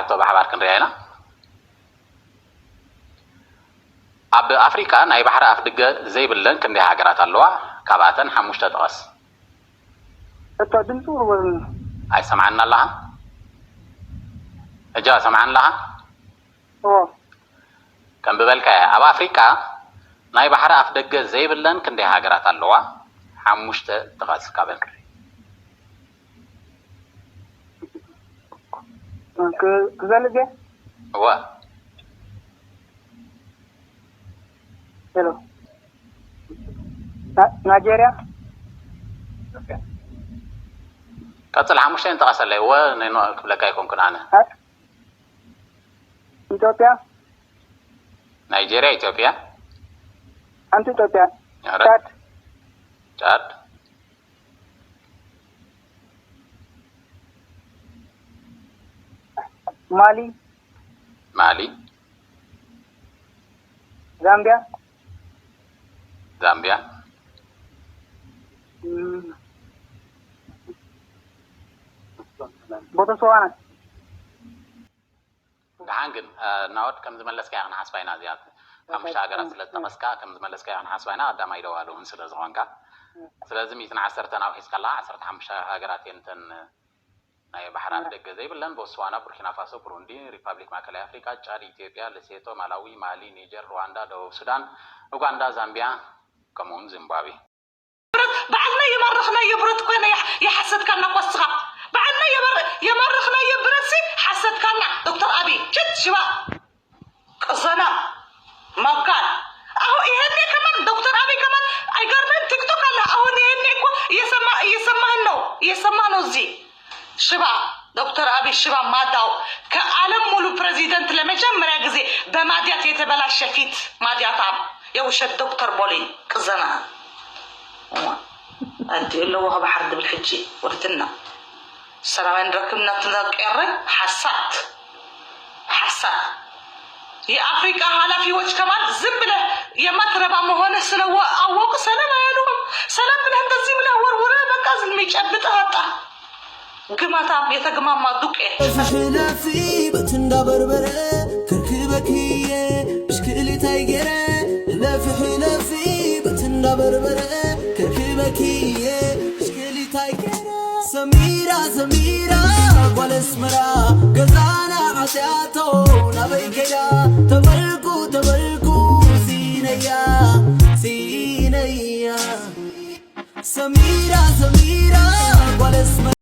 ሕቶ ብሓባር ክንሪኣ ኢና። ኣብ ኣፍሪቃ ናይ ባሕሪ ኣፍደገ ዘይብለን ክንደይ ሃገራት ኣለዋ? ካብኣተን ሓሙሽተ ጥቐስ። እታ ድምፂ ቁሩብ በሉኒ። ኣይሰምዓና ኣለኻ? እጃ ሰምዓና ኣለኻ? እዎ። ከም ዝበልካዮ ኣብ ኣፍሪቃ ናይ ባሕሪ ኣፍደገ ዘይብለን ክንደይ ሃገራት ኣለዋ? ሓሙሽተ ጥቐስ ካብን። ክ- ክዘልግ እየ። እወ። ሄሎ። ና- ናይጄሪያ። ቀፅል፣ ሓሙሽተ ጥቐሰለይ። እወ፣ ነኖ ክብለካ ኣይኮንኩን ኣነ። አ- ኢትዮጵያ። ናይጄሪያ፣ ኢትዮጵያ። ሓንቲ ኢትዮጵያ። ኧረ። ቻድ። ቻድ። ማሊ። ማሊ። ዛምቢያ። ዛምቢያ። እም፣ ቦተስዋና። ደሓን ግን፣ እ፣ ናወድ ከም ዝመለስካ ኢና ክንሓስባ ኢና። እዚኣ ሓሙሽተ ሃገራት ስለ ዝጠቐስካ ከም ዝመለስካ ኢና ክንሓስባ ኢና። ቀዳማይ ደዋሊ እውን ስለ ዝኾንካ። ስለዚ ሚእትን ዓሰርተን ኣውሒስካ ኣለኻ። ዓሰርተ ሓሙሽተ ሃገራት እየን እተን ናይ ባሕሪ ኣፍደገ ዘይብለን። ቦትስዋና፣ ቡርኪና ፋሶ፣ ብሩንዲ፣ ሪፓብሊክ ማእከላይ ኣፍሪቃ፣ ጫድ፣ ኢትዮጵያ፣ ሌሴቶ፣ ማላዊ፣ ማሊ፣ ኒጀር፣ ሩዋንዳ፣ ደቡብ ሱዳን፣ ኡጋንዳ፣ ዛምቢያ ከምኡውን ዚምባብዌ። ብዓልና የመረኽናዮ ብረት ኮይና ይሓሰትካና እኮ እስኻ። ብዓልና የመረኽናዮ ብረትሲ ሓሰትካና። ዶክተር ኣብይ ችት ሽባ ቅዘና መጋል። አሁን ይሄኔ ከማን ዶክተር አብይ ከማን አይገርምህም? ቲክቶክ አለ። አሁን ይሄኔ እኮ እየሰማ እየሰማህን ነው እየሰማ ነው እዚህ ሽባ ዶክተር አብይ ሽባ ማዳው ከዓለም ሙሉ ፕሬዚደንት ለመጀመሪያ ጊዜ በማዲያት የተበላሸ ፊት ማዲያታም የውሸት ዶክተር ቦሌ ቅዘና። ኣንቲ ኣለዎ ባሕር ድብል ሕጂ ወድትና ሰላማይ ንረክብ እናተዛቀረ ሓሳት ሓሳት የአፍሪካ ኃላፊዎች ከማን ዝም ብለህ የማትረባ መሆንህ ስለ አወቁ ሰላም አያሉህም። ሰላም ብለህ እንደዚህ ብለህ ወርውረህ በቃ ዝም የሚጨብጥህ አጣ። ግማታም የተግማማ ዱቄት። ለፊ ለፊ በትንዳ በርበረ ክርክበክየ ብሽክሊታይ ገረ ለፊ ለፊ በትንዳ በርበረ ክርክበክየ ብሽክሊታይ ገረ ሰሚራ ሰሚራ ጓል ኣስመራ ገዛና ዓስያቶ ናበይ ከይዳ ተበልኩ ተበልኩ ሲነያ ሲነያ ሰሚራ ሰሚራ ጓል ኣስመራ